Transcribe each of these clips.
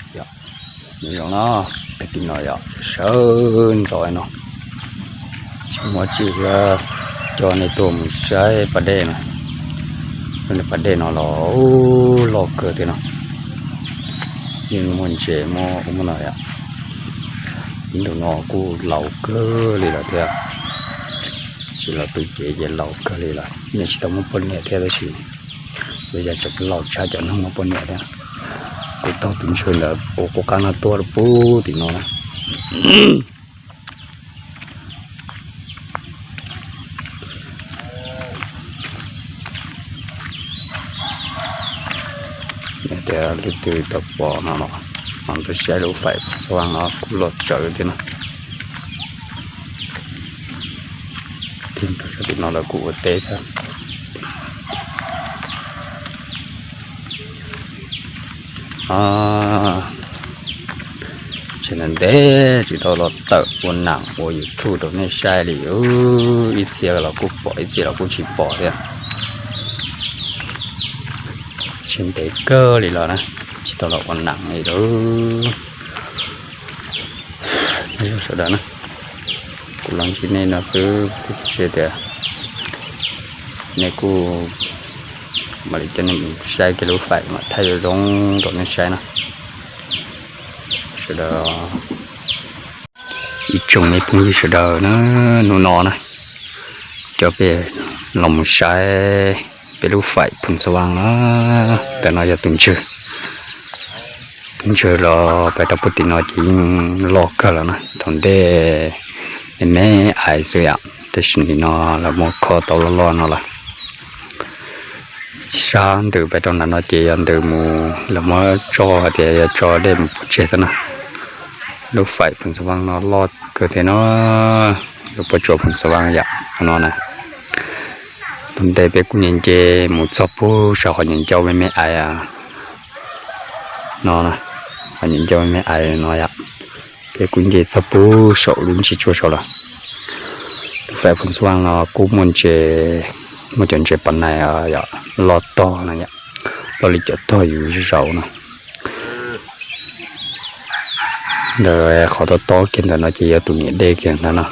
Yog, nyob zoo no, tag kis no yog sawv ntxov no, tsis muaj tsi, coj nej tuaj mus saib pas dej no. Lub niag pas dej no los loj kawg thiab no. Yeej muaj ntses muaj ub muaj no yom. Ib ntus no kuj laus kawg li lawm thiab. Tsis los tu cev ces laus kawg li lawm, yeej tsis tau muaj poj niam thiab tab sis yog yam tseem laus tshaj cov neeg muaj poj niam thiab. Kuv taug tus ntsaum ntawd ua qub qab no tuaj rau pub tim no na. Yog tias leej twg tau pom no los, no tuaj saib lub faim Phoos Xab Vaaj no kuj loj tsawv thiab na. Tig rau sab tim no lawv kuj ua teb thiab. Tseem ntev tsis tau los tawm ua nam ua YouTube rau nej saib li, ib txhia los kuj pom ib txhia los kuj tsis pom thiab. Tseem ntev kawg li los na, tsis tau los ua nam li lawm. Sawv daws na, kuv los ntsib nej no xwb, kuv tsis tias nej kuj mam li coj nej mus saib kiag lub faim mas thaij zoo zoo rau nej saib na. Sawv daws, ib tsoom me phooj ywg sawv daws na, hnub no na, coj peb los mus saib peb lub faim Phoos Xab Vaaj na. Ntawm no yog tus ntswg, tus ntswg los pem rau puag tim no ces yeej loj kawg lawm na, thaum ntej me me ais xwb yom, tab sis nim no lawv muab kho tau loj loj no lawm. Sab ntws pem rau nram no ces yog ntws mus lawv muab tso hais tias yog tso dej mus pov tseg xwb na. Lub faim Phoos Xab Vaaj no loj kawg thiab no, lub pob tsuas Phoos Xab Vaaj yom no na. Thaum ntej peb kuj nce nce mus txog puag saum qhov nce ncauj me me ais no, qhov nce ncauj me me ais no yom. Peb kuj nce txog puag saum lub ntsis tsuag saud lawm. Lub faim Phoos Xab Vaaj no kuj muaj ntses, muaj cov ntses pas nais loj tog no yom, loj li cov tog yus zaum no. Ntawm qhov tob tob kiag ntawm no ces yog tus niam dej kiag ntawd no.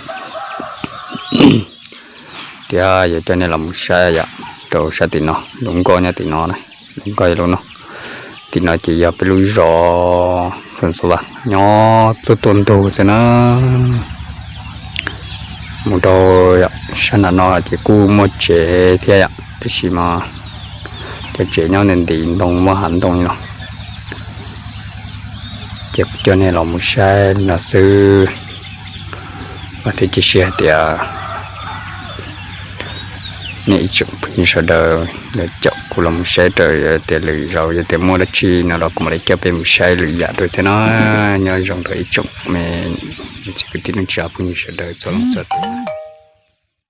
Thiab yuav coj nej los mus saib yom, rau sab tim no, lub nkoj nyob tim no, lub nkoj yog lub no. Tim no ces yog peb lub zos Phoos Xab Vaaj nyob tuaj tuaj ntug xwb na. Mus rau sab nram no ces kuj muaj tsev thiab yom, tab sis mas cov tsev nyob ntim ntoo muaj hav ntoo li no. Ces kuv coj nej los mus saib li no xwb. Vam thiab cia siab hais tias nej ib tsoom phooj ywg sawv daws los caum kuv los mus saib rau, yog tias lwm zaus yog tias muaj dab tsi no los kuv mam li coj peb mus saib lwm yam rau thiab na. Nyob zoo rau ib tsoom me txiv kwv tij neej tsa phooj ywg sawv daws txhua leej txhua tus.